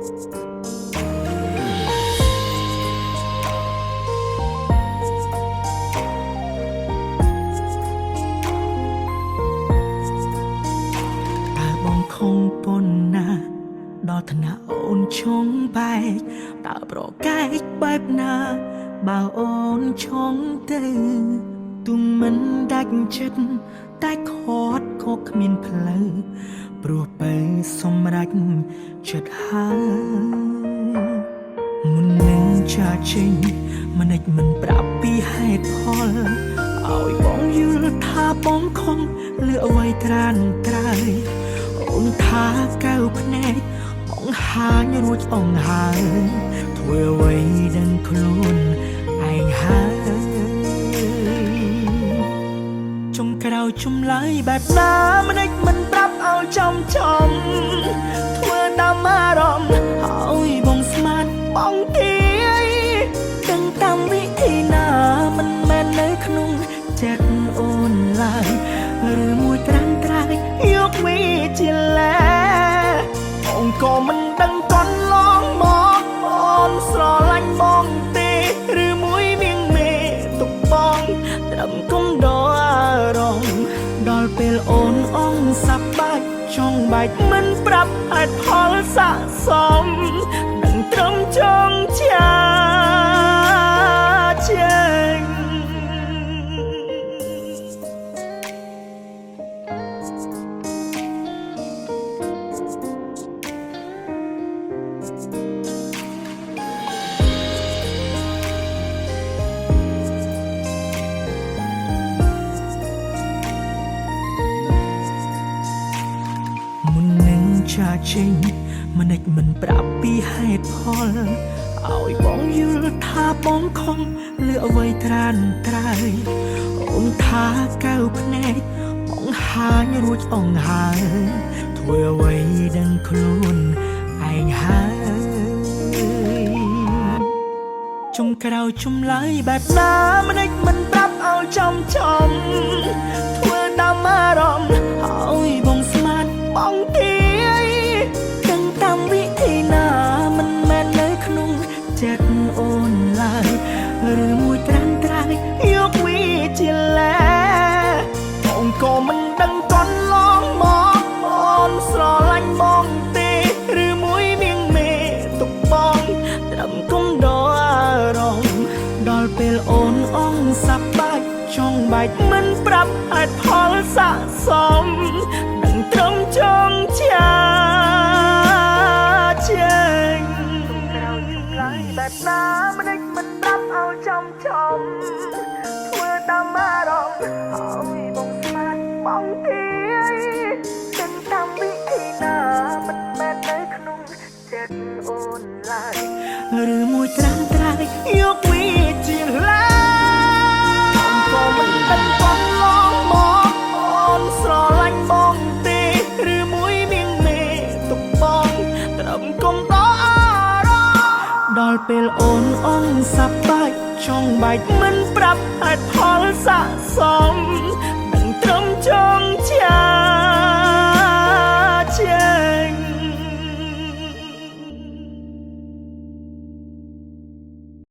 តើបងខំប៉ុណ្ណាដល់ថ្នាក់អូនឆុងបែកតើប្រកែកបែបណាបើអូនឆុងទៅទុំមិនដាច់ចិត្តតែខាត់ក៏គ្មានផ្លូវព្រោះបើសម្រេចចិត្តហើយមុននឹងចាកចេញមិនេចមិនប្រាប់ពីហេតុផលឲ្យបងយល់ថាបងខំលឺអ្វីត្រានត្រើយអូនថាកៅភ្នែកបងហាញរួចអងហើយធ្វើអ្វីដឹងខ្លួនឯងហើយចុងក្រោយចម្លើយបែបណាមិនេចមិនប្រាប់ឲ្យចំចំធ្វើតាមអារម្មណ៍ឲ្យបងស្មានបងទាយដឹងតាមវិធីណាមិនមែននៅក្នុងចិត្តអូនឡើយឬមួយត្រាំត្រើយយកវាជាលែបងក៏មិនដឹងកន្លងមកអូនស្រឡាញ់បងទេឬមួយមៀងមេទុកបងត្រឹមគុំដអារម្មណ៍ដល់ពេលអូនអងសាប់បាច់ចង់បែកមិនប្រាប់ហេតុផលស័កសមនឹងត្រឹមចងចាចេញ មុននឹងចាកចេញមិនេចមិនប្រាប់ពីហេតុផលឲ្យបងយល់ថាបងខំលឺអ្វីត្រានត្រើយអូនថាកៅភ្នែកបងហាញរួចអងហើយធ្វើអ្វីដឹងខ្លួនឯងហើយចុងក្រោយចម្លើយបែបណាមិនេចមិនប្រាប់ឲ្យចំចំធ្វើតាមអារម្មណ៍ឲ្យបងស្មានបងទាយដឹងតាមវិធីណាមិនមែននៅក្នុងចិត្តអូនឡើយឬមួយត្រាំត្រើយយកវាជាលែបងក៏មិនដឹងកន្លងមកអូនស្រឡាញ់បងទេឬមួយមៀងមេទុកបងត្រឹមគុំដអារម្មណ៍ដល់ពេលអូនអងសាប់បាច់ចង់បែកមិនប្រាប់ហេតុផលស័កសមនឹងត្រឹមចងចាចេញក្រោយចម្លើយបែបណាមិនេចមិនប្រាប់ឲ្យចំចំធ្វើតាមអារម្មណ៍ឲ្យបងស្មានបងទាយដឹងតាមវិធីណាមិនមែននៅក្នុងចិត្តអូនឡើយឬមួយត្រាំត្រើយយកវាជាឡាក៏មិនដឹងកន្លងមកអូនស្រឡាញ់បងទេឬមួយមៀងមេទុកបងត្រឹមគុំដអារម្មណ៍ដល់ពេលអូនអងសាប់បាច់ចង់បែកមិនប្រាប់ហេតុផលស័កសមនឹងត្រឹមចងចា